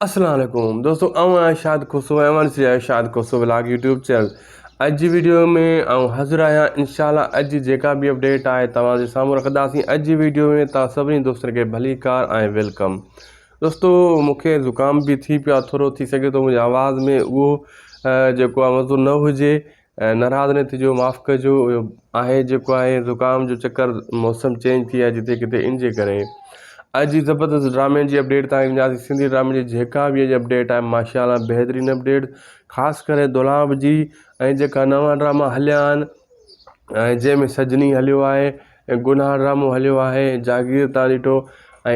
السلام عليڪم دوستو آئون آهيان شاهد کوسو ۽ اوهان ڏسي رهيا آهيو Shahid Khoso vlog YouTube channel اڄ جي ويڊيو ۾ آئون حاضر آهيان انشاء الله اڄ جي جيڪا به اپڊيٽ آهي توهان جي سامهون رکنداسين اڄ جي ويڊيو ۾ توهان سڀني دوستن کي ڀليڪار ۽ welcome دوستو مونکي زڪام به ٿي پيو آهي ٿورو ٿي سگهي ٿو منهنجي آواز ۾ اهو جيڪو آهي مزو نه هجي ۽ ناراض نه ٿجو معاف ڪجو اهو آهي جيڪو آهي زڪام جو چڪر موسم چينج ٿي آهي جتي ڪٿي ان جي ڪري اڄ جي زبردست ڊرامي جي اپڊيٽ تان اينداسين سنڌي ڊرامي جي جيڪا به اڄ اپڊيٽ آهي ماشاء الله بهترين اپڊيٽ خاص ڪري دولاب جي ۽ جيڪا نوان ڊراما هليا آهن ۽ جنهن ۾ سجني هليو آهي ۽ گناهه ڊرامو هليو آهي جاگير تان ڏٺو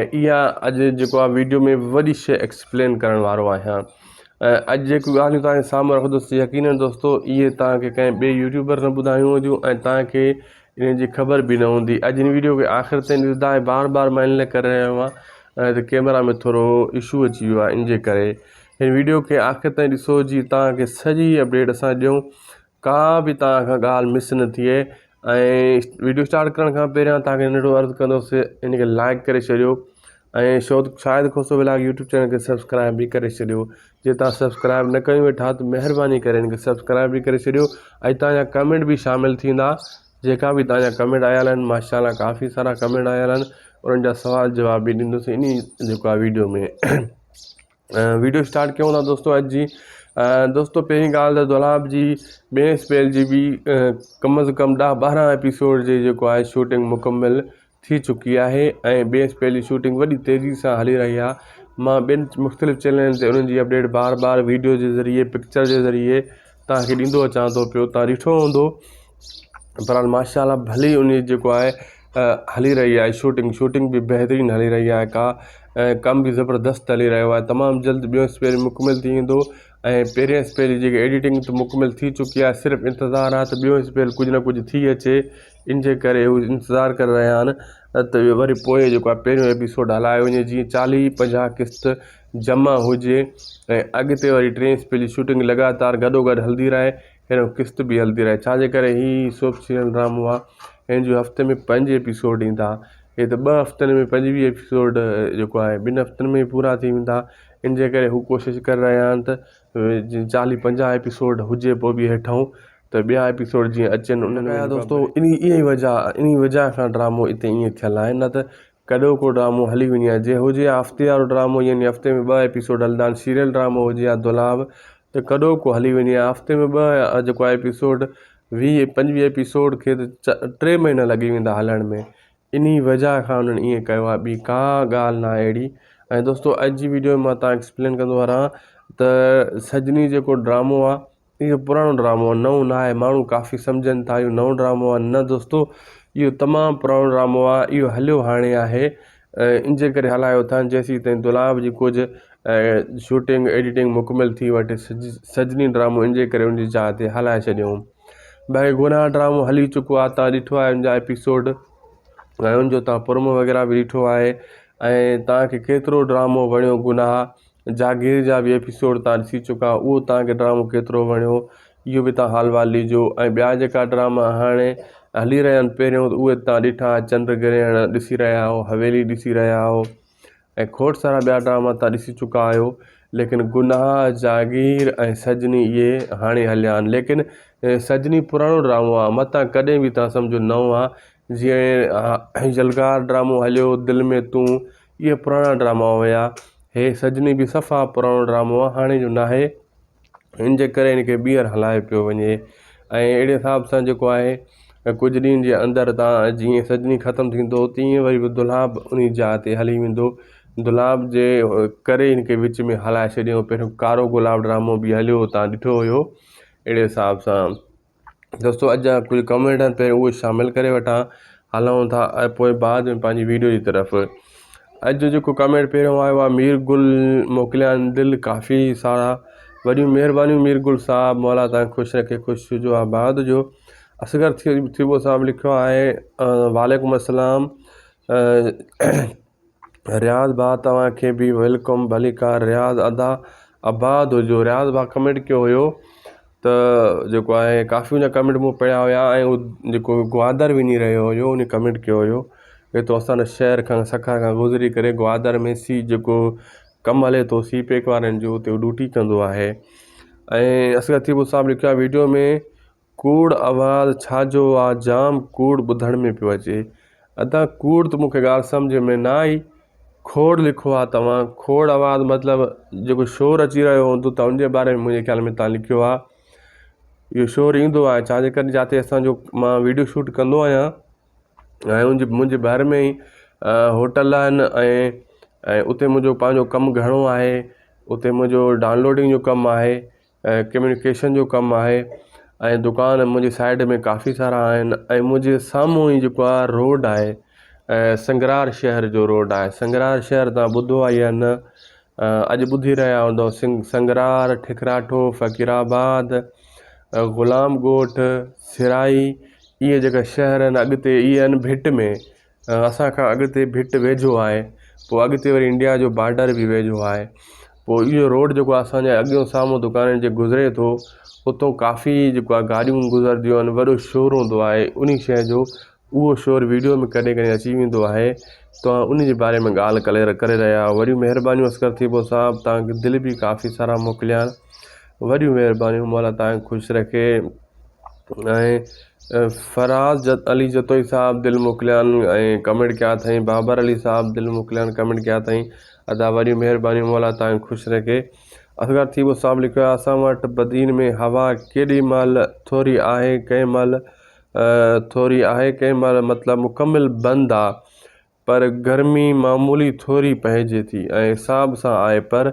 ۽ اها اڄ جيڪو آهي ويڊيو ۾ وڏي شي ايڪسپلين ڪرڻ وارو آهيان ۽ اڄ جيڪيون ڳالهيون توهان جي سامهون رکندس يقينن دوستو اهي توهان کي ڪنهن ٻئي يوٽيوبر نه ٻڌايون هونديون ۽ توهان کي انهن جي خبر به نه هوندي اڄ هن ويڊيو کي آخر تائين ڏسندا ۽ بار بار مان ان لاء ڪري رهيو آهيان ته ڪيمرا ۾ ٿورو اشو اچي ويو آهي ان جي ڪري هن ويڊيو کي آخر تائين ڏسو جي توهان کي سڄي اپڊيٽ اسان ڏيون ڪا به توهان کان ڳالهه مس نه ٿئي ۽ ويڊيو اسٽارٽ ڪرڻ کان پهريان توهان کي ننڍڙو عرض ڪندس ان کي لائڪ ڪري ڇڏيو ۽ show Shahid Khoso vlog YouTube channel کي سبسڪرائب به ڪري ڇڏيو جي توهان سبسڪرائب نه ڪيون ويٺا ته مهرباني ڪري ان کي سبسڪرائب به ڪري ڇڏيو ۽ توهان جا ڪمينٽ به شامل ٿيندا جيڪا به توهان جا ڪمينٽ آيل آهن ماشاء الله ڪافي سارا ڪمينٽ آيل آهن انهن جا سوال جواب به ڏيندس انهي جيڪو آهي ويڊيو ۾ ويڊيو اسٽارٽ ڪيون ٿا دوستو اڄ جي دوستو پهرين ڳالهه ته دولاب جي ٻئي اسپيل جي به ڪم از ڪم ڏهه ٻارهن ايپيسوڊ جي جيڪو آهي شوٽنگ مڪمل ٿي چڪي آهي ۽ ٻئي اسپيل جي شوٽنگ وڏي تيزي سان هلي رهي آهي مان ٻين مختلف چينلن تي انهن جي اپڊيٽ بار بار ويڊيو جي ذريعي پڪچر جي ذريعي توهان کي ڏيندو اچان ٿو پيو توهان ڏٺو هوندو بهرحال ماشاء الله ڀلي ان جيڪو آهي هلي رهي آهي شوٽنگ شوٽنگ به بهترين هلي رهي آهي ڪا ۽ ڪم به زبردست هلي رهيو آهي تمام جلد ٻيو اسپيل مڪمل ٿي ويندو ۽ پهرين اسپيل جي جيڪي ايڊيٽنگ ته مڪمل ٿي چڪي آهي صرف انتظار آهي ته ٻيو اسپيل ڪجهه نه ڪجهه ٿي اچي ان جي ڪري هو انتظار ڪري رهيا آهن ته وري پوء جيڪو آهي پهريون ايپيسوڊ هلايو وڃي جيئن چاليهه پنجاهه قسط جمع هجي ۽ اڳتي وري ٽئين اسپيل جي شوٽنگ لڳاتار گڏو گڏ هلندي رهي هينئر قسط به هلندي رهي ڇاجي ڪري هي سوپ سيريل ڊرامو آ هن جو هفتي ۾ پنج ايپيسوڊ ايندا هي ته ٻه هفتن ۾ 25 ايپيسوڊ جيڪو آهي ٻن هفتن ۾ پورا ٿي ويندا ان جي ڪري هو ڪوشش ڪري رهيا آهن ته چاليهه 50 ايپيسوڊ هجي پوء به هيٺئون ته ٻيا ايپيسوڊ جيئن اچن انهن ۾ دوستو انهي اها ئي وجه انهي وجه کان ڊرامو اتي ائين ٿيل آهي نه ته ڪڏهوڪو ڊرامو هلي وڃي ها جي هجي ها هفتي وارو ڊرامو يعني هفتي ۾ ٻه ايپيسوڊ هلندا آهن سيريل ڊرامو هجي ها دولاب ته ڪڏهوڪو هلي وڃي ها هفتي ۾ ٻه جيڪو آهي ايپيسوڊ 20 25 ايپيسوڊ کي ته ٽي مهينا لڳي ويندا هلڻ ۾ انهي وجه کان انهن ائين ڪيو آهي ٻي ڪا ڳالهه نه آهي اهڙي ۽ دوستو اڄ جي ويڊيو ۾ مان تان ايڪسپلين ڪندو هلان ته سجني جيڪو ڊرامو آهي اهو پراڻو ڊرامو آهي نئون نه آهي ماڻهو ڪافي سمجهن ٿا اهو نئون ڊرامو آهي نه دوستو اهو تمام پراڻو ڊرامو آهي اهو هليو هاڻي آهي ان جي ڪري هلايو اٿن جيسين تائين دولاب جي ڪجهه شوٽنگ ايڊيٽنگ مڪمل ٿي وٺي سجني ڊرامو ان جي ڪري ان جي جاء تي هلائي ڇڏيائون باقي گناهه ڊرامو هلي چڪو آهي تان ڏٺو آهي ان جا ايپيسوڊ ۽ ان جو تان پرومو وغيره به ڏٺو آهي ۽ تان کي ڪيترو ڊرامو وڻيو گناهه جاگير جا به ايپيسوڊ تان ڏسي چڪا اهو تان کي ڊرامو ڪيترو وڻيو اهو به تان حال وال ڏجو ۽ ٻيا جيڪا ڊراما هاڻي هلي رهيا آهن پهريون ته اهي تان ڏٺا چنڊ گرهڻ ڏسي رهيا آهيو حويلي ڏسي رهيا آهيو ۽ کوڙ سارا ٻيا ڊراما تان ڏسي چڪا آهيو ليڪن گناهه جاگير ۽ سجني اهي هاڻي هليا آهن ليڪن سجني پراڻو ڊرامو آهي متان ڪڏهن به تان سمجهو نئون آهي جيئن يلغار ڊرامو هليو دل ۾ تون اهي پراڻا ڊراما هيا. هي سجني به صفا پراڻو ڊرامو آهي هاڻي جو ناهي ان جي ڪري ان کي ٻيهر هلايو پيو وڃي ۽ اهڙي حساب سان جيڪو آهي ڪجهه ڏينهن جي اندر تان جيئن سجني ختم ٿيندو تيئن وري به دولاب ان جاء تي هلي ويندو دولاب جي ڪري ان کي وچ ۾ هلائي ڇڏيو پهريون ڪارو گلاب ڊرامو به هليو تان ڏٺو هيو اهڙي حساب سان دوستو اڄ جا ڪجهه ڪمينٽ آهن پهريون اهي شامل ڪري وٺان هلون ٿا ۽ پوء بعد ۾ پنهنجي ويڊيو جي طرف اڄ جو جيڪو ڪمينٽ پهريون آيو آهي مير گل موڪليا آهن دل ڪافي سارا وڏيون مهربانيون مير گل صاحب مولا تان خوش رکي خوش هجو آباد هجو اصغر ٿيٻو صاحب لکيو آهي وعليڪم السلام رياض ڀاء توهان کي به welcome ڀليڪار رياض ادا آباد هجو رياض ڀاء ڪمينٽ ڪيو هيو ته جيڪو آهي ڪافي ان جا ڪمينٽ مون پڙهيا هيا ۽ هو جيڪو گوادر وڃي رهيو هيو ان ڪمينٽ ڪيو هيو هتو اسان جي شهر کان سکر کان گذري ڪري گوادر ۾ سي جيڪو ڪم هلي ٿو سي پيڪ وارن جو اتي هو ڊيوٽي ڪندو آهي ۽ اصغر ٿيٻو صاحب لکيو آهي ويڊيو ۾ ڪوڙ آواز ڇا جو آ جام ڪوڙ ٻڌڻ ۾ پيو اچي ادا ڪوڙ ته مونکي ڳالهه سمجهه ۾ نه آئي کوڙ لکو آ توهان کوڙ آواز مطلب جيڪو شور اچي رهيو هوندو ته ان جي باري ۾ منهنجي خيال ۾ توهان لکيو آ اهو شور ايندو آهي ڇا جي ڪري جاتي اسانجو مان ويڊيو شوٽ ڪندو آهيان ۽ ان جي منهنجي ڀر ۾ ئي هوٽل آهن ۽ ۽ اتي منهنجو پنهنجو ڪم گهڻو آهي اتي منهنجو ڊائونلوڊنگ جو ڪم آهي ۽ ڪميونيڪيشن جو ڪم آهي ۽ دڪان منهنجي سائيڊ ۾ ڪافي سارا آهن ۽ منهنجي سامهون ئي جيڪو آهي روڊ آهي ۽ سنگرار شهر جو روڊ آهي سنگرار شهر تان ٻڌو آهي يا نه اڄ ٻڌي رهيا هوندو سنگرار ٺڪراٺو فقير آباد غلام ڳوٺ سرائي اهي جيڪا شهر آهن اڳتي اهي آهن ڀٽ ۾ اسان کان اڳتي ڀٽ ويجهو آهي پوء اڳتي وري انڊيا جو بارڊر به ويجهو آهي پوء اهو روڊ جيڪو آهي اسانجي اڳيون سامهون دڪانن جي گذري ٿو اتو ڪافي جيڪو آهي گاڏيون گذرنديون آهن وڏو شور هوندو آهي ان شيء جو اهو شور ويڊيو ۾ ڪڏهن ڪڏهن اچي ويندو آهي توهان ان جي باري ۾ ڳالهه ڪري ڪري رهيا آهيو وڏيون مهربانيون اصغر ٿيٻو صاحب توهان کي دل به ڪافي سارا موڪليا وڏيون مهربانيون مولا توهان کي خوش رکي ۽ فراز علي جتوئي صاحب دل موڪليان ۽ ڪمينٽ ڪيا اٿائين بابر علي صاحب دل موڪليان ڪمينٽ ڪيا اٿائين ادا وڏيون مهربانيون مولا توهان کي خوش رکي اصغر ٿيٻو صاحب لکيو آهي اسان وٽ بدين ۾ هوا ڪيڏي مهل ٿوري آهي ڪنهن مهل ٿوري آهي ڪنهن مهل مطلب مڪمل بند آ پر گرمي معمولي ٿوري پئجي ٿي ۽ حساب سان آهي پر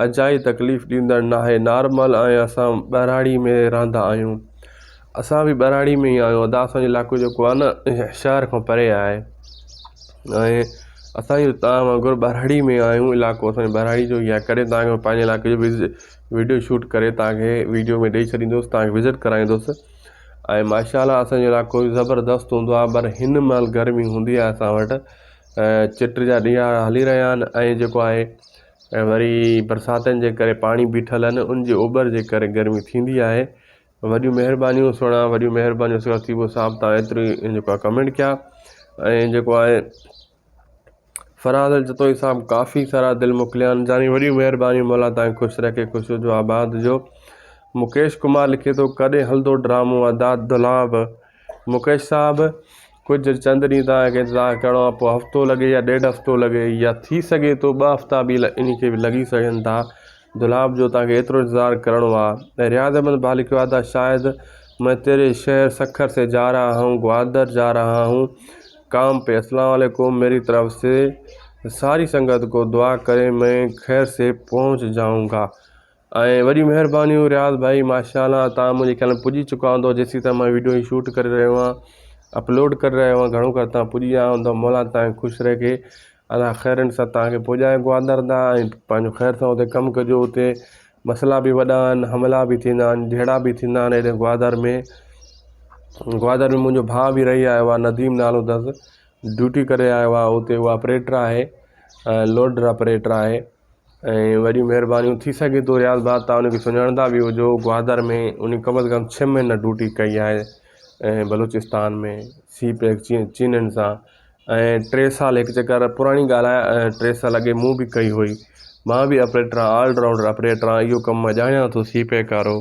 اجائي تڪليف ڏيندڙ ناهي نارمل ۽ اسان ٻهراڙي ۾ رهندا آهيون اسان به ٻهراڙي ۾ ئي آهيون ادا اسان جو علائقو جيڪو آهي نه شهر کان پري آهي ۽ اسان جو توهان وانگر ٻهراڙي ۾ آهيون علائقو اسان جو ٻهراڙي جو ئي آهي ڪڏهن توهان کي پنهنجي علائقي جو ويڊيو شوٽ ڪري توهان کي ويڊيو ۾ ڏئي ڇڏيندس توهان کي وزٽ ڪرائيندس ۽ ماشاء الله اسان جو علائقو زبردست هوندو آهي پر هن مهل گرمي هوندي آهي اسان وٽ چٽ جا ڏينهن هلي رهيا آهن ۽ جيڪو آهي ۽ وري برساتن جي ڪري پاڻي بيٺل آهن ان جي اوٻر جي ڪري گرمي ٿيندي آهي وڏيون مهربانيون سهڻا وڏيون مهربانيون ٿيٻو صاحب تان ايتري جيڪو آهي ڪمينٽ ڪيا ۽ جيڪو آهي فرهاد علي جتوئي صاحب ڪافي سارا دل موڪليا آهن جاني وڏيون مهربانيون مولا تان خوش رکي خوش هجو آباد هجو مڪيش ڪمار لکي ٿو ڪڏهن هلندو ڊرامو ادا دولاب مڪيش صاحب ڪجهه چند ڏينهن تان کي انتظار ڪرڻو آهي پوء هفتو لڳي يا ڏيڍ هفتو لڳي يا ٿي سگهي ٿو ٻه هفتا به ان کي به لڳي سگهن ٿا دولاب جو تان کي ايترو انتظار ڪرڻو آ ۽ رياض احمد ڀا لکيو آ ته شايد مين تيري شهر سکر سي جا رها هون گوادر جا رها هون ڪام پي اسلام عليڪم ميري طرف سي ساري سنگت کو دعا ڪري مين خير سي پهچ جائون گا ۽ وڏيون مهربانيون رياض ڀائي ماشاءالله تان منهنجي خيال ۾ پڄي چڪا هوندو جيسين تائين مان ويڊيو هي شوٽ ڪري رهيو آهيان اپلوڊ ڪري رهيو آهيان گهڻو ڪر تان پڄي ويا هوندو مولا تان خوش رکي الله خيرن سان توهان کي پڄائي گوادر تان ۽ پنهنجو خير سان اتي ڪم ڪجو اتي مسئلا به وڏا آهن حملا به ٿيندا آهن جهيڙا به ٿيندا آهن هيڏي گوادر ۾ گوادر ۾ منهنجو ڀاء به رهي آيو آهي نديم نالو اٿس ڊيوٽي ڪري آيو آهي اتي اهو آپريٽر آهي لوڊر آپريٽر آهي ۽ وڏيون مهربانيون ٿي سگهي ٿو رياض ڀاء تان ان کي سڃاڻندا به هجو گوادر ۾ ان ڪم از ڪم ڇهه مهينا ڊيوٽي ڪئي آهي ۽ بلوچستان ۾ سي پيڪ چينين سان ۽ ٽي سال هڪ چڪر پراڻي ڳالهه آهي ٽي سال اڳي مون به ڪئي هئي مان به آپريٽر آهيان آل رائونڊر آپريٽر آهيان اهو ڪم مان ڄاڻيان ٿو سي پيڪ وارو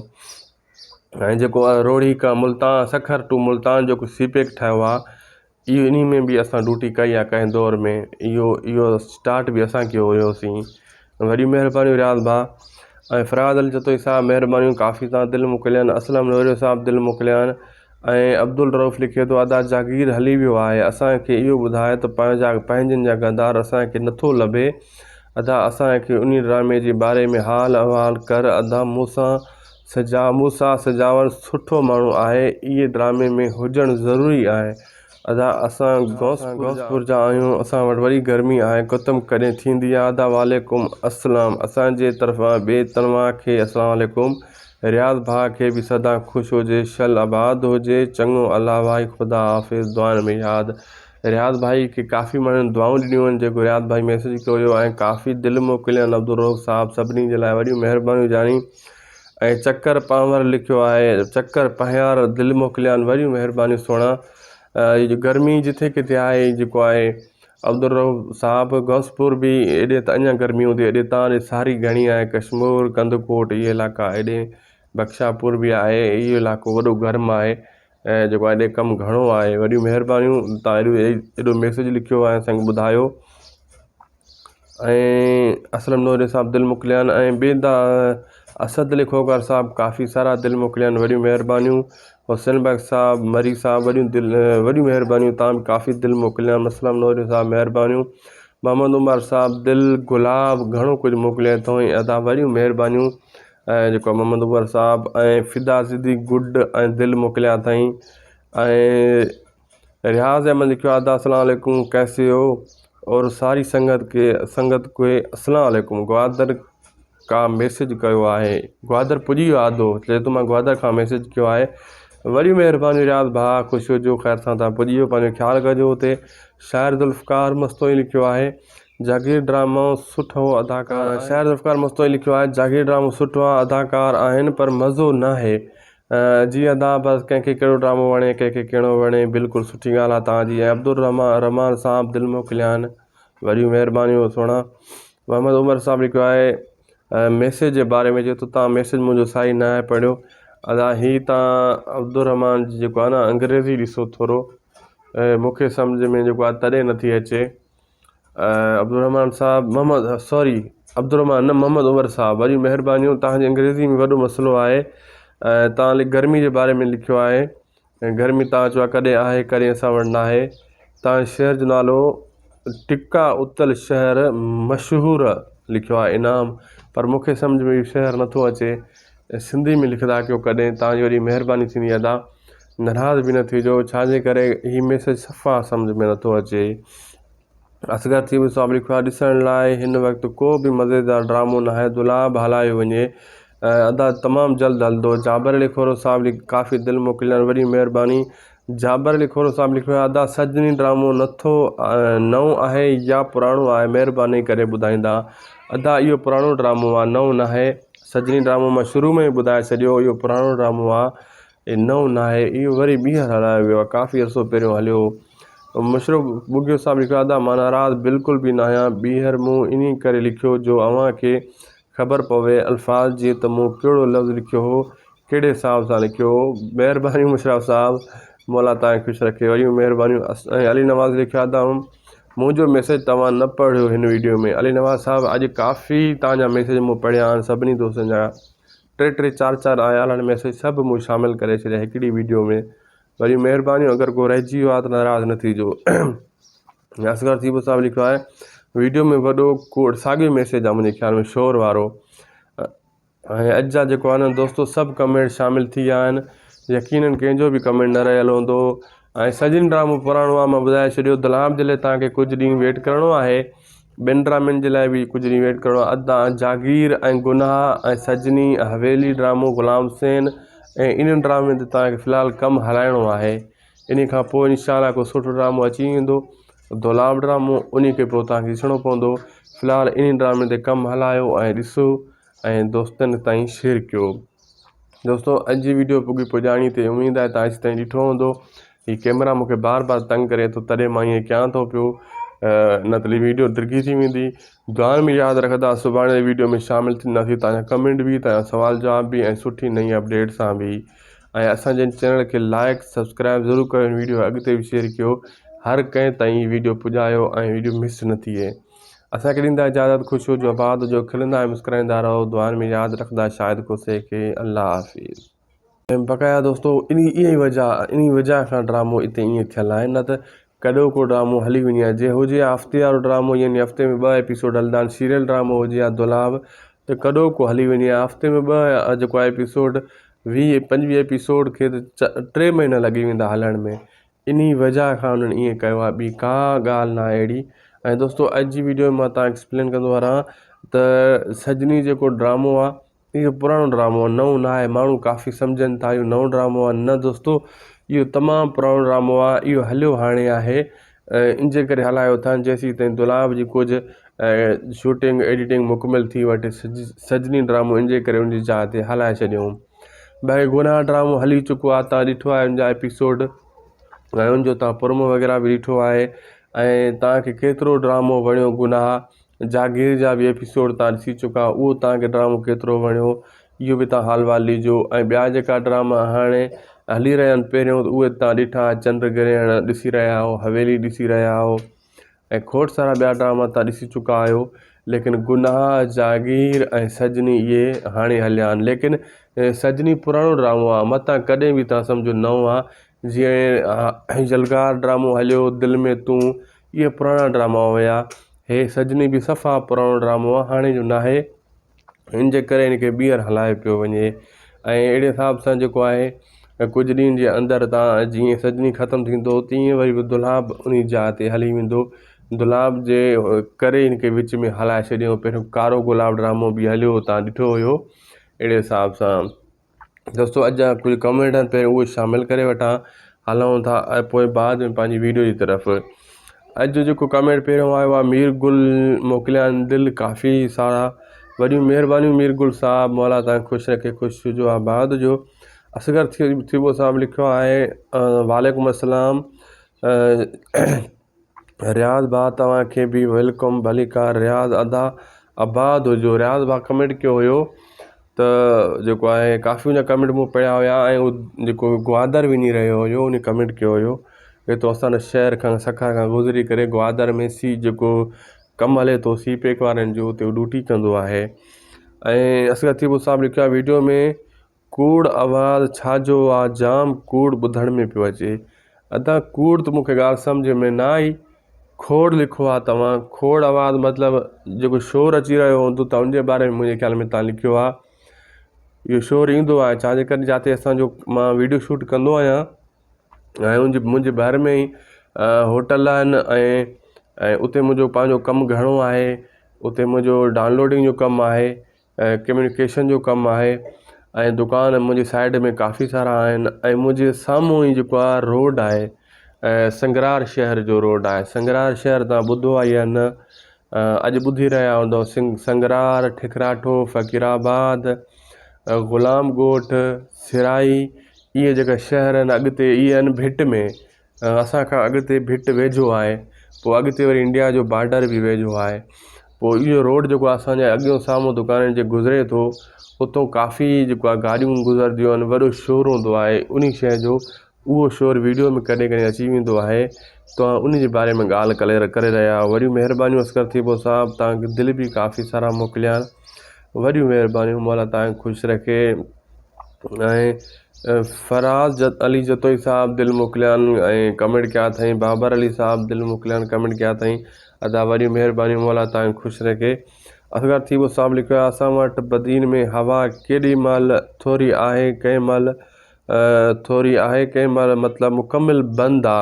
۽ جيڪو روهڙي کان ملتان سکر ٽو ملتان جيڪو سي پيڪ ٺاهيو آهي اهو انهي ۾ به اسان ڊيوٽي ڪئي آهي ڪنهن دور ۾ اهو اهو اسٽارٽ به اسان ڪيو هيوسين وڏيون مهربانيون رياض ڀاء ۽ فراز علي جتوئي صاحب مهربانيون ڪافي تان دل موڪليا آهن اسلم نوريو صاحب دل موڪليا آهن ۽ عبدالرئوف لکي ٿو ادا جاگير هلي ويو آهي اسان کي اهو ٻڌاء ته پنهنجا پنهنجن جا غدار اسان کي نٿو لڀي ادا اسان کي انهي ڊرامي جي باري ۾ حال احوال ڪر ادا مون سان سجا موسيٰ سجاول سٺو ماڻهو آهي اهي ڊرامي ۾ هجڻ ضروري آهي ادا اسان غوثپور جا آهيون اسان وٽ وڏي گرمي آهي ختم ڪڏهن ٿيندي آ ادا وعليڪم السلام اسان جي طرفان ٻي تنوان کي اسلام عليڪم رياض ڀاء کي به سدا خوش هجي شل آباد هجي چڱو الله واهي خدا حافظ دعائن ۾ ياد رياض ڀائي کي ڪافي ماڻهن دعائون ڏنيون آهن جيڪو رياض ڀائي ميسج ڪيو هيو ۽ ڪافي دل موڪليا آهن عبدالرؤف صاحب سڀني جي لاء وڏيون مهربانيون جاني ۽ چڪر پانور لکيو آهي چڪر پنهيار دل موڪليان وريون مهربانيون سهڻا گرمي جٿي ڪٿي آهي جيڪو آهي عبدالرئوف صاحب غوثپور به ايڏي ته اڃا گرمي هوندي ايڏي تان ڏي ساري گهڻي آهي ڪشمور ڪنڌڪوٽ اهي علائقا ايڏي بخشاپور به آهي اهو علائقو وڏو گرم آهي ۽ جيڪو آهي ايڏي ڪم گهڻو آهي وڏيون مهربانيون تان ايڏو ايڏو ميسيج لکيو آهي اسان کي ٻڌايو ۽ اسلم نوري صاحب دل موڪليا آهن ۽ ٻي دا اسد علي کوکر صاحب ڪافي سارا دل موڪليا آهن وڏيون مهربانيون حسين بخش صاحب مري صاحب وڏيون دل وڏيون مهربانيون تان به ڪافي دل موڪليا آهن اسلم نوري صاحب مهربانيون محمد عمر صاحب دل گلاب گهڻو ڪجهه موڪليا اٿو ۽ ادا وڏيون مهربانيون ۽ جيڪو محمد عمر صاحب ۽ فدا زدي گڊ ۽ دل موڪليا اٿائين ۽ رياض احمد لکيو آهي ادا السلام عليڪم ڪيسي هو اور ساري سنگت کي سنگت کي السلام عليڪم گوادر کا ميسج ڪيو آهي گوادر پڄي ويو آدو چئي ٿو مان گوادر کان ميسج ڪيو آهي وڏي مهرباني رياض ڀاء خوش هجو خير سان تان پڄي ويو پنهنجو خيال ڪجو اتي شاعر ذوالفقار مستوئي لکيو آهي جاگير ڊرامو سٺو اداڪار شاعر ذوالفقار مستوئي لکيو آهي جاگير ڊرامو سٺو آهي اداڪار آهن پر مزو ناهي جي ادا بس ڪنهن کي ڪهڙو ڊرامو وڻي ڪنهن کي ڪهڙو وڻي بلڪل سٺي ڳالهه آ توهان جي ۽ عبدالرحمان رحمان صاحب دل موڪليان وڏيون مهربانيون سهڻا محمد عمر صاحب لکيو آهي ميسيج جي باري ۾ چئي ٿو تان ميسيج منهنجو صحيح نه آهي پڙهيو ادا هي تان عبدالرحمان جي جيڪو آهي نه انگريزي ڏسو ٿورو مونکي سمجھ ۾ جيڪو آهي تڏهن نٿي اچي عبدالرحمان صاحب محمد سوري عبدالرحمان نه محمد عمر صاحب وڏيون مهربانيون توهان جي انگريزي ۾ وڏو مسئلو آهي توهان گرمي جي باري ۾ لکيو آهي گرمي توهان چيو آهي ڪڏهن آهي ڪڏهن اسان وٽ ناهي توهان جي شهر جو نالو ٽڪا اتل شهر مشهور لکيو آهي انعام پر مون کي سمجهه ۾ اهو شهر نٿو اچي سنڌي ۾ لکندا ڪيو ڪڏهن توهان جي وڏي مهرباني ٿيندي ادا ناراض به نه ٿيجو ڇا جي ڪري هي ميسيج صفا سمجهه ۾ نٿو اچي. اصغر ٿيٻو صاحب لکيو آهي ڏسڻ لاء هن وقت ڪو به مزيدار ڊرامو ناهي دولاب هلايو وڃي ادا تمام جلد هلندو جابر علي کورو صاحب لکيو ڪافي دل موڪليان وڏي مهرباني جابر علي کورو صاحب لکيو آهي ادا سجني ڊرامو نٿو نئون آهي يا پراڻو آهي مهرباني ڪري ٻڌائيندا ادا اهو پراڻو ڊرامو آهي نئون ناهي سجني ڊرامو مان شروع ۾ ئي ٻڌائي ڇڏيو اهو پراڻو ڊرامو آهي اهي نئون ناهي اهو وري ٻيهر هلايو ويو آهي ڪافي عرصو پهريون هليو هو. مشرف ٻگهيو صاحب لکيو ادا مان ناراض بلڪل به ناهيان ٻيهر مون انهي ڪري لکيو جو اوهان کي خبر پوي الفاظ جي ته مون ڪهڙو لفظ لکيو هو ڪهڙي حساب سان لکيو هو مهربانيون مشرف صاحب مولا توهان کي خوش رکي وري مهربانيون ۽ علي نواز لکيو ادا منهنجو ميسيج توهان نه پڙهيو هن ويڊيو ۾ علي نواز صاحب اڄ ڪافي توهان جا ميسيج مون پڙهيا آهن سڀني دوستن جا ٽي ٽي چار چار آيا آهن ميسيج سڀ مون شامل ڪري ڇڏيا هڪڙي ويڊيو ۾ وري مهربانيون اگر ڪو رهجي ويو آهي ته ناراض نه ٿيجو اصغر ٿيٻو صاحب لکيو آهي ويڊيو ۾ وڏو ڪوڙ ساڳيو ميسيج آهي منهنجي خيال ۾ شور وارو ۽ اڄ جا جيڪو آهن دوستو سڀ ڪمينٽ شامل ٿي ويا آهن يقينن ڪنهن جو به ڪمينٽ نه رهيل هوندو ۽ سجن ڊرامو پراڻو آهي مان ٻڌائي ڇڏيو دلاب جي لاء توهان کي ڪجهه ڏينهن ويٽ ڪرڻو آهي ٻن ڊرامن جي لاء به ڪجهه ڏينهن ويٽ ڪرڻو آهي ادا جاگير ۽ گناهه ۽ سجني حويلي ڊرامو غلام حسين ۽ انهن ڊرامن تي توهان کي في الحال ڪم هلائڻو آهي انهي کان پوء انشاء الله ڪو سٺو ڊرامو اچي ويندو دولاب ڊرامو انهي کي پوء توهان کي ڏسڻو پوندو في الحال انهي ڊرامن تي ڪم هلايو ۽ ڏسو ۽ دوستن تائين شيئر ڪيو دوستو اڄ جي ويڊيو پڳي پڄاڻي تي اميد آهي تان تائين ڏٺو هوندو هي ڪيمرا مونکي بار بار تنگ ڪري ٿو تڏهن مان ائين ڪيان ٿو پيو نه ته ويڊيو ڊگهي ٿي ويندي دعائن ۾ ياد رکندا سڀاڻي جي ويڊيو ۾ شامل ٿينداسين تان جا ڪمينٽ به تان جا سوال جواب به ۽ سٺي نئين اپڊيٽ سان به ۽ اسان جي چينل کي لائڪ سبسڪرائب ضرور ڪريو ويڊيو اڳتي به شيئر ڪيو هر ڪنهن تائين ويڊيو پڄايو ۽ ويڊيو مس نه ٿئي اسان کي ڏيندا اجازت خوش هجو آباد هجو کلندا ۽ مسڪرائيندا رهو دعائن ۾ ياد رکندا شاهد کوسي کي الله حافظ. بقايا دوستو انهي اها ئي وجه انهي وجه کان ڊرامو اتي ائين ٿيل آهي نه ته ڪڏهوڪو ڊرامو هلي وڃي ها جي هجي ها هفتي وارو ڊرامو يعني هفتي ۾ ٻه ايپيسوڊ هلندا آهن سيريل ڊرامو هجي ها دولاب ته ڪڏهوڪو هلي وڃي ها هفتي ۾ ٻه جيڪو آهي ايپيسوڊ 20 25 ايپيسوڊ کي ته ٽي مهينا لڳي ويندا هلڻ ۾ انهي وجه کان انهن ائين ڪيو آهي ٻي ڪا ڳالهه ناهي اهڙي ۽ دوستو اڄ جي ويڊيو ۾ مان تان ايڪسپلين ڪندو هلان ته سجني جيڪو ڊرامو آهي اهو پراڻو ڊرامو آهي نئون ناهي ماڻهو ڪافي سمجهن ٿا اهو نئون ڊرامو آهي نه دوستو اهو تمام پراڻو ڊرامو آهي اهو هليو هاڻي آهي ان جي ڪري هلايو اٿن جيسين تائين دولاب جي ڪجهه شوٽنگ ايڊيٽنگ مڪمل ٿي وٺي سجني ڊرامو ان جي ڪري ان جي جاء تي هلائي ڇڏيائون باقي گناهه ڊرامو هلي چڪو آهي تان ڏٺو آهي ان جا ايپيسوڊ ۽ ان جو تان پرومو وغيره به ڏٺو آهي ۽ توهان کي ڪيترو ڊرامو وڻيو گناهه جاگير جا به ايپيسوڊ توهان ڏسي چڪا اهو توهان کي ڊرامو ڪيترو وڻيو اهو به توهان حال احوال ڏجو ۽ ٻيا جيڪا ڊراما هاڻي هلي رهيا آهن پهريون ته اهي توهان ڏٺا چنڊ گرهڻ ڏسي رهيا آهيو حويلي ڏسي رهيا آهيو ۽ کوڙ سارا ٻيا ڊراما توهان ڏسي چڪا آهيو ليڪن گناهه جاگير ۽ سجني اهي هاڻي هليا آهن ليڪن سجني پراڻو ڊرامو آهي متان ڪڏهن به توهان سمجهو نئون آهي جيئن يلغار ڊرامو هليو دل ۾ تون اهي پراڻا ڊراما هيا هي سجني به صفا پراڻو ڊرامو آهي هاڻي جو ناهي ان جي ڪري ان کي ٻيهر هلايو پيو وڃي ۽ اهڙي حساب سان جيڪو آهي ڪجهه ڏينهن جي اندر تان جيئن سجني ختم ٿيندو تيئن وري به دولاب ان جاء تي هلي ويندو دولاب جي ڪري ان کي وچ ۾ هلائي ڇڏيو پهريون ڪارو گلاب ڊرامو به هليو تان ڏٺو هيو اهڙي حساب سان دوستو اڄ جا ڪجهه ڪمينٽ آهن پهريون اهي شامل ڪري وٺان هلون ٿا ۽ پوء بعد ۾ پنهنجي ويڊيو جي طرف اڄ جو جيڪو ڪمينٽ پهريون آيو آهي مير گل موڪليا آهن دل ڪافي سارا وڏيون مهربانيون مير گل صاحب مولا تان خوش رکي خوش هجو آباد هجو اصغر ٿيٻو صاحب لکيو آهي وعليڪم السلام رياض ڀاء توهان کي به welcome ڀليڪار رياض ادا آباد هجو رياض ڀاء ڪمينٽ ڪيو هيو ته جيڪو آهي ڪافي ان جا ڪمينٽ مون پڙهيا هيا ۽ هو جيڪو گوادر وڃي رهيو هيو ان ڪمينٽ ڪيو هيو هتو اسان جي شهر کان سکر کان گذري ڪري گوادر ۾ سي جيڪو ڪم هلي ٿو سي پيڪ وارن جو اتي هو ڊيوٽي ڪندو آهي ۽ اصغر ٿيٻو صاحب لکيو آهي ويڊيو ۾ ڪوڙ آواز ڇا جو آ جام ڪوڙ ٻڌڻ ۾ پيو اچي. ادا ڪوڙ ته مونکي ڳالهه سمجهه ۾ نه آئي کوڙ لکو آ توهان کوڙ آواز مطلب جيڪو شور اچي رهيو هوندو ته ان جي باري ۾ منهنجي خيال ۾ توهان لکيو آ اهو شور ايندو آهي ڇا جي ڪري جاتي اسان جو مان ويڊيو شوٽ ڪندو آهيان ۽ ان جي منهنجي ڀر ۾ ئي هوٽل آهن ۽ ۽ اتي منهنجو پنهنجو ڪم گهڻو آهي اتي منهنجو ڊائونلوڊنگ جو ڪم آهي ۽ ڪميونيڪيشن جو ڪم آهي ۽ دڪان منهنجي سائيڊ ۾ ڪافي سارا آهن ۽ منهنجي سامهون ئي جيڪو آهي روڊ آهي ۽ سنگرار شهر جو روڊ آهي سنگرار شهر توهان ٻڌو آهي يا نه اڄ ٻڌي رهيا هوندو سنگرار ٺڪراٺو فقير آباد غلام ڳوٺ سرائي اهي جيڪا شهر آهن اڳتي اهي آهن ڀٽ ۾ اسان کان اڳتي ڀٽ ويجهو آهي پوء اڳتي وري انڊيا جو بارڊر به ويجهو آهي پوء اهو روڊ جيڪو اسان جي اڳيون سامهون دڪانن جي گذري ٿو اتو ڪافي جيڪو آهي گاڏيون گذرنديون آهن وڏو شور هوندو آهي ان شيء جو اهو شور ويڊيو ۾ ڪڏهن ڪڏهن اچي ويندو آهي توهان ان جي باري ۾ ڳالهه ڪليئر ڪري رهيا آهيو وڏيون مهربانيون اصغر ٿيٻو صاحب توهان کي دل به ڪافي سارا موڪليا وڏيون مهربانيون مولا توهان کي خوش رکي ۽ فراز علي جتوئي صاحب دل موڪليان ۽ ڪمينٽ ڪيا اٿائين بابر علي صاحب دل موڪليان ڪمينٽ ڪيا اٿائين ادا وڏيون مهربانيون مولا توهان کي خوش رکي اصغر ٿيٻو صاحب لکيو آهي اسان وٽ بدين ۾ هوا ڪيڏي مهل ٿوري آهي ڪنهن مهل ٿوري آهي ڪنهن مهل مطلب مڪمل بند آ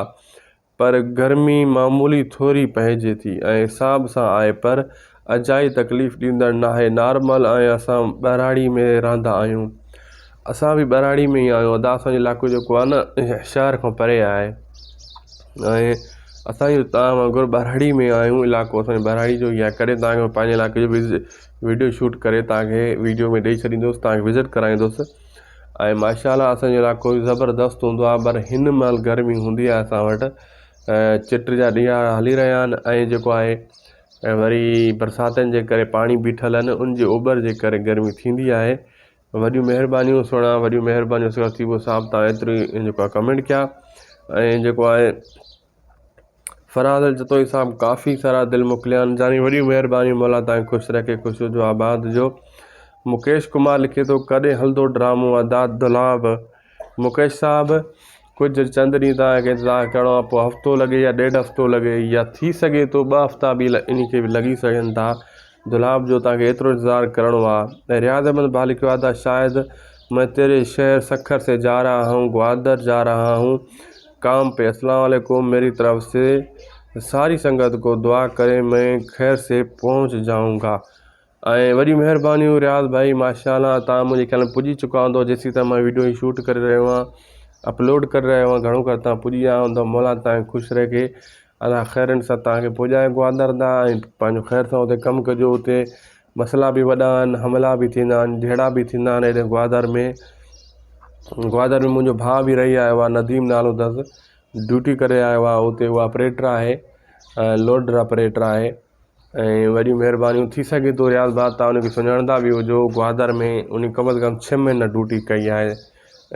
پر گرمي معمولي ٿوري پئجي ٿي ۽ حساب سان آهي پر اجائي تڪليف ڏيندڙ ناهي نارمل ۽ اسان ٻهراڙي ۾ رهندا آهيون اسان به ٻهراڙي ۾ ئي آهيون ادا اسان جو علائقو جيڪو آهي نه شهر کان پري آهي ۽ اسان جو توهان وانگر ٻهراڙي ۾ آهيون علائقو اسان جو ٻهراڙي جو ئي آهي ڪڏهن توهان کي پنهنجي علائقي جو ويڊيو شوٽ ڪري توهان کي ويڊيو ۾ ڏئي ڇڏيندس توهان کي وزٽ ڪرائيندس ۽ ماشاء الله اسان جو علائقو زبردست هوندو آهي پر هن مهل گرمي هوندي آهي اسان وٽ چٽ جا ڏينهن هلي رهيا آهن ۽ جيڪو آهي ۽ وري برساتن جي ڪري پاڻي بيٺل آهن ان جي اوٻر جي ڪري گرمي ٿيندي آهي وڏيون مهربانيون سهڻا وڏيون مهربانيون ٿيٻو صاحب تان ايتري جيڪو آهي ڪمينٽ ڪيا ۽ جيڪو آهي فراز علي جتوئي صاحب ڪافي سارا دل موڪليا آهن جاني وڏيون مهربانيون مولا تان خوش رکي خوش هجو آباد هجو مڪيش ڪمار لکي ٿو ڪڏهن هلندو ڊرامو ادا دولاب مڪيش صاحب ڪجهه چند ڏينهن تان کي انتظار ڪرڻو آهي پوء هفتو لڳي يا ڏيڍ هفتو لڳي يا ٿي سگهي ٿو ٻه هفتا به ان کي به لڳي سگهن ٿا دولاب جو تان کي ايترو انتظار ڪرڻو آهي رياض احمد ڀا لکيو آهي ته شايد مين تيري شهر سکر سي جا رها هون گوادر جا رها هون ڪام پي اسلام عليڪم ميري طرف سي ساري سنگت ڪو دعا ڪري مين خير سي پهچ جائون گا ۽ وڏيون مهربانيون رياض ڀائي ماشاءالله تان منهنجي خيال ۾ پڄي چڪا هوندو جيسين تائين مان ويڊيو هي شوٽ ڪري رهيو آهيان اپلوڊ ڪري رهيو آهيان گهڻو ڪري تان پڄي ويا هوندو مولا تان خوش رکي الله خيرن سان تان کي پڄائي گوادر تان ۽ پنهنجو خير سان اتي ڪم ڪجو اتي مسئلا به وڏا آهن حملا به ٿيندا آهن جهيڙا به ٿيندا آهن هيڏي گوادر ۾ گوادر ۾ منهنجو ڀاء به رهي آيو آهي نديم نالو اٿس ڊيوٽي ڪري آيو آهي اتي هو آپريٽر آهي لوڊر آپريٽر آهي ۽ وڏيون مهربانيون ٿي سگهي ٿو رياض ڀاء تان ان کي سڃاڻندا به هجو گوادر ۾ ان ڪم از ڪم ڇهه مهينا ڊيوٽي ڪئي آهي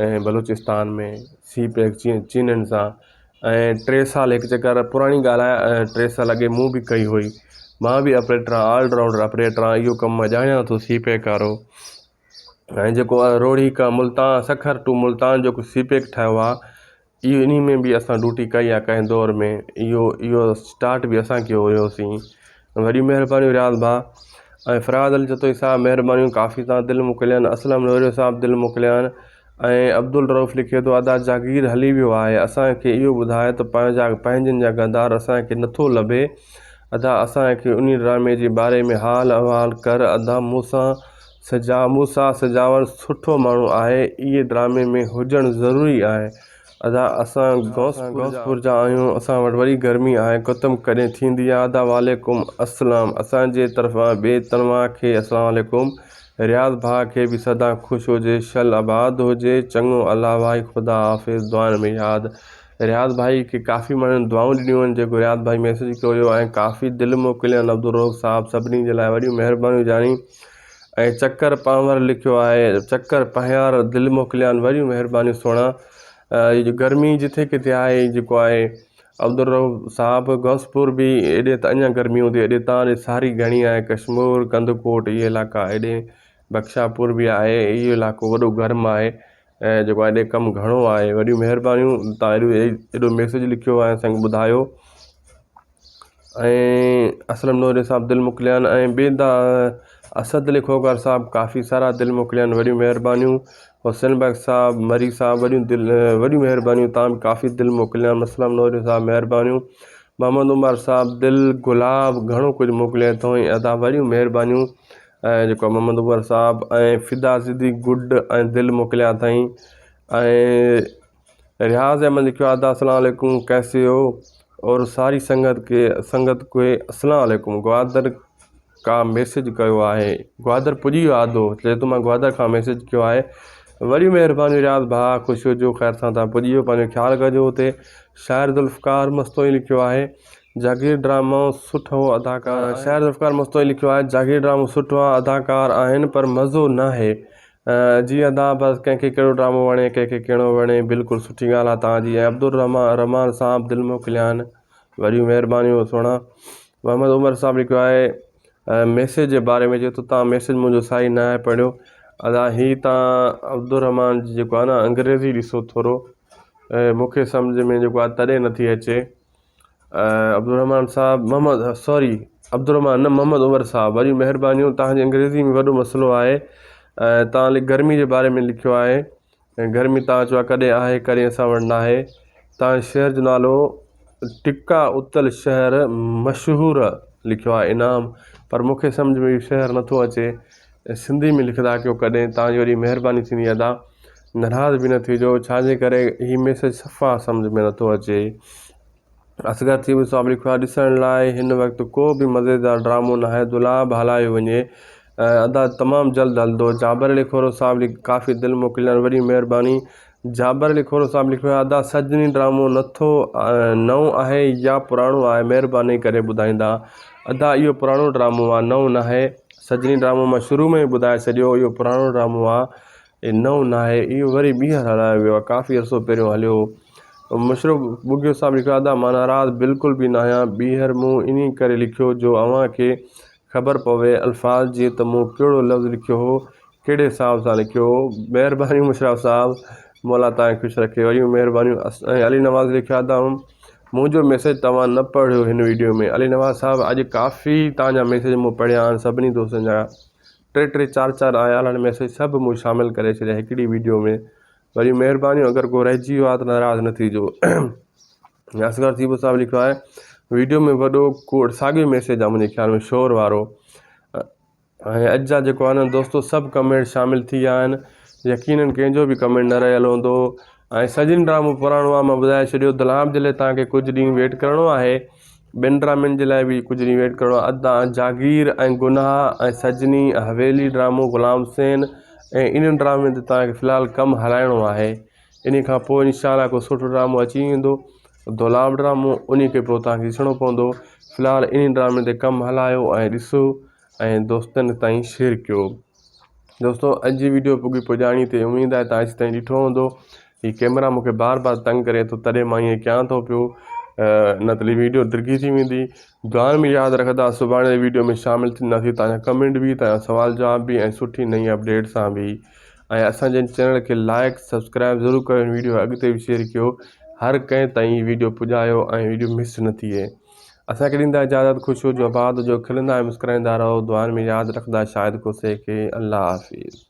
۽ بلوچستان ۾ سي پيڪ چينين سان ۽ ٽي سال هڪ چڪر پراڻي ڳالهه آهي ۽ ٽي سال اڳي مون به ڪئي هئي مان به آپريٽر آهيان آل رائونڊر آپريٽر آهيان اهو ڪم مان ڄاڻيان ٿو سي پيڪ وارو ۽ جيڪو روهڙي کان ملتان سکر ٽو ملتان جيڪو سي پيڪ ٺاهيو آهي اهو انهي ۾ به اسان ڊيوٽي ڪئي آهي ڪنهن دور ۾ اهو اهو اسٽارٽ به اسان ڪيو هيوسين وڏي مهرباني رياض ڀاء ۽ فرهاد علي جتوئي صاحب مهربانيون ڪافي تان دل موڪليا آهن اسلم نوريو صاحب دل موڪليا آهن ۽ عبدالرئوف لکي ٿو ادا جاگير هلي ويو آهي اسان کي اهو ٻڌاء ته پنهنجا پنهنجن جا غدار اسان کي نٿو لڀي ادا اسان کي انهي ڊرامي جي باري ۾ حال احوال ڪر ادا مونسان سجا موسيٰ سجاول سٺو ماڻهو آهي اهي ڊرامي ۾ هجڻ ضروري آهي ادا اسان غوثپور جا آهيون اسان وٽ وڏي گرمي آهي ختم ڪڏهن ٿيندي آ ادا وعليڪم السلام اسان جي طرفان ٻي تنوان کي اسلام عليڪم رياض ڀاء کي به سدا خوش هجي شل آباد هجي چڱو الله واهي خدا حافظ دعائن ۾ ياد رياض ڀائي کي ڪافي ماڻهن دعائون ڏنيون آهن جيڪو رياض ڀائي ميسج ڪيو هيو ۽ ڪافي دل موڪليا آهن عبدالرؤف صاحب سڀني جي لاء وڏيون مهربانيون جاني ۽ چڪر پانور لکيو آهي چڪر پهيار دل موڪليان وڏيون مهربانيون سهڻا هي جو گرمي جٿي ڪٿي آهي جيڪو آهي عبدالرؤف صاحب غوثپور به ايڏي ته اڃا گرمي هوندي ايڏي تان ڏي ساري گهڻي آهي ڪشمور ڪنڌڪوٽ اهي علائقا ايڏي بخشاپور به آهي اهو علائقو وڏو گرم آهي ۽ جيڪو آهي ايڏي ڪم گهڻو آهي وڏيون مهربانيون تان ايڏو ايڏو ميسيج لکيو آهي اسان کي ٻڌايو ۽ اسلم نوري صاحب دل موڪليا آهن ۽ ٻي دا اسد علي کوکر صاحب ڪافي سارا دل موڪليا آهن وڏيون مهربانيون حسين بخش صاحب مري صاحب وڏيون دل وڏيون مهربانيون تان به ڪافي دل موڪليا آهن اسلم نوري صاحب مهربانيون محمد عمر صاحب دل گلاب گهڻو ڪجهه موڪليا اٿو ۽ ادا وڏيون مهربانيون ۽ جيڪو محمد عمر صاحب ۽ فدا زدي گڊ ۽ دل موڪليا اٿائين ۽ رياض احمد لکيو آهي ادا السلام عليڪم ڪيسي هو اور ساري سنگت کي سنگت کي السلام عليڪم گوادر کا ميسج ڪيو آهي گوادر پڄي ويو آدو چئي ٿو مان گوادر کان ميسج ڪيو آهي وڏي مهرباني رياض ڀاء خوش هجو خير سان تان پڄي ويو پنهنجو خيال ڪجو اتي شاعر ذوالفقار مستوئي لکيو آهي جاگير ڊرامو سٺو اداڪار شاعر ذوالفقار مستوئي لکيو آهي جاگير ڊرامو سٺو آهي اداڪار آهن پر مزو ناهي جي ادا بس ڪنهن کي ڪهڙو ڊرامو وڻي ڪنهن کي ڪهڙو وڻي بلڪل سٺي ڳالهه آ توهان جي ۽ عبدالرحمان رحمان صاحب دل موڪليان وڏيون مهربانيون سهڻا محمد عمر صاحب لکيو آهي ميسيج جي باري ۾ چئي ٿو تان ميسيج منهنجو صحيح نه آهي پڙهيو ادا هي تان عبدالرحمان جي جيڪو آهي نه انگريزي ڏسو ٿورو مونکي سمجهه ۾ جيڪو آهي تڏهن نٿي اچي عبدالرحمان صاحب محمد سوري عبدالرحمان نه محمد عمر صاحب وڏيون مهربانيون تهان جي انگريزي ۾ وڏو مسئلو آهي تهان گرمي جي باري ۾ لکيو آهي ۽ گرمي تهان چيو آهي ڪڏهن آهي ڪڏهن اسان وٽ ناهي تهان شهر جو نالو ٽڪا اتل شهر مشهور لکيو آهي انعام پر مونکي سمجھ ۾ اهو شهر نٿو اچي سنڌي ۾ لکندا ڪيو ڪڏهن تهان جي وڏي مهرباني ٿيندي ادا ناراض به نه ٿيجو ڇا جي ڪري هي ميسيج صفا سمجھ ۾ نٿو اچي. اصغر ٿيٻو صاحب لکيو آهي ڏسڻ لاء هن وقت ڪو به مزيدار ڊرامو ناهي دولاب هلايو وڃي ادا تمام جلد هلندو جابر علي کورو صاحب لکيو ڪافي دل موڪليان وڏي مهرباني جابر علي کورو صاحب لکيو آهي ادا سجني ڊرامو نٿو نئون آهي يا پراڻو آهي مهرباني ڪري ٻڌائيندا ادا اهو پراڻو ڊرامو آهي نئون ناهي سجني ڊرامو مان شروع ۾ ئي ٻڌائي ڇڏيو اهو پراڻو ڊرامو آهي اهي نئون ناهي اهو وري ٻيهر هلايو ويو آهي ڪافي عرصو پهريون هليو هو. مشرف ٻگهيو صاحب لکيو ادا مان ناراض بلڪل به ناهيان ٻيهر مون انهي ڪري لکيو جو اوهان کي خبر پوي الفاظ جي ته مون ڪهڙو لفظ لکيو هو ڪهڙي حساب سان لکيو هو مهربانيون مشرف صاحب مولا توهان کي خوش رکي وڏيون مهربانيون ۽ علي نواز لکيو ادا منهنجو ميسيج توهان نه پڙهيو هن ويڊيو ۾ علي نواز صاحب اڄ ڪافي توهان جا ميسيج مون پڙهيا آهن سڀني دوستن جا ٽي ٽي چار چار آيا آهن ميسيج سڀ مون شامل ڪري ڇڏيا هڪڙي ويڊيو ۾ وري مهربانيون اگر ڪو رهجي ويو آهي ته ناراض نه ٿيجو اصغر ٿيٻو صاحب لکيو آهي ويڊيو ۾ وڏو ڪوڙ ساڳيو ميسيج آهي منهنجي خيال ۾ شور وارو ۽ اڄ جا جيڪو آهن دوستو سڀ ڪمينٽ شامل ٿي ويا آهن يقينن ڪنهن جو به ڪمينٽ نه رهيل هوندو ۽ سجن ڊرامو پراڻو آهي مان ٻڌائي ڇڏيو دلاب جي لاء توهان کي ڪجهه ڏينهن ويٽ ڪرڻو آهي ٻين ڊرامن جي لاء به ڪجهه ڏينهن ويٽ ڪرڻو آهي ادا جاگير ۽ گناهه ۽ سجني حويلي ڊرامو غلام حسين ۽ انهن ڊرامن تي توهان کي في الحال ڪم هلائڻو آهي انهي کان پوء انشاء الله ڪو سٺو ڊرامو اچي ويندو. دولاب ڊرامو انهي کي پوء توهان کي ڏسڻو پوندو في الحال انهي ڊرامي تي ڪم هلايو ۽ ڏسو ۽ دوستن تائين شيئر ڪيو دوستو اڄ جي ويڊيو پڳي پڄاڻي تي اميد آهي تان تائين ڏٺو هوندو هي ڪيمرا مونکي بار بار تنگ ڪري ٿو تڏهن مان ائين ڪيان ٿو پيو نه ته ويڊيو ڊگهي ٿي ويندي دعائن ۾ ياد رکندا سڀاڻي ويڊيو ۾ شامل ٿينداسين تان جا ڪمينٽ به تان جا سوال جواب به ۽ سٺي نئين اپڊيٽ سان به ۽ اسان جي چينل کي لائڪ سبسڪرائب ضرور ڪريو ويڊيو اڳتي به شيئر ڪيو هر ڪنهن تائين ويڊيو پڄايو ۽ ويڊيو مس نه ٿئي اسان کي ڏيندا اجازت خوش هجو آباد هجو کلندا ۽ مسڪرائيندا رهو دعائن ۾ ياد رکندا شاهد کوسي کي الله حافظ.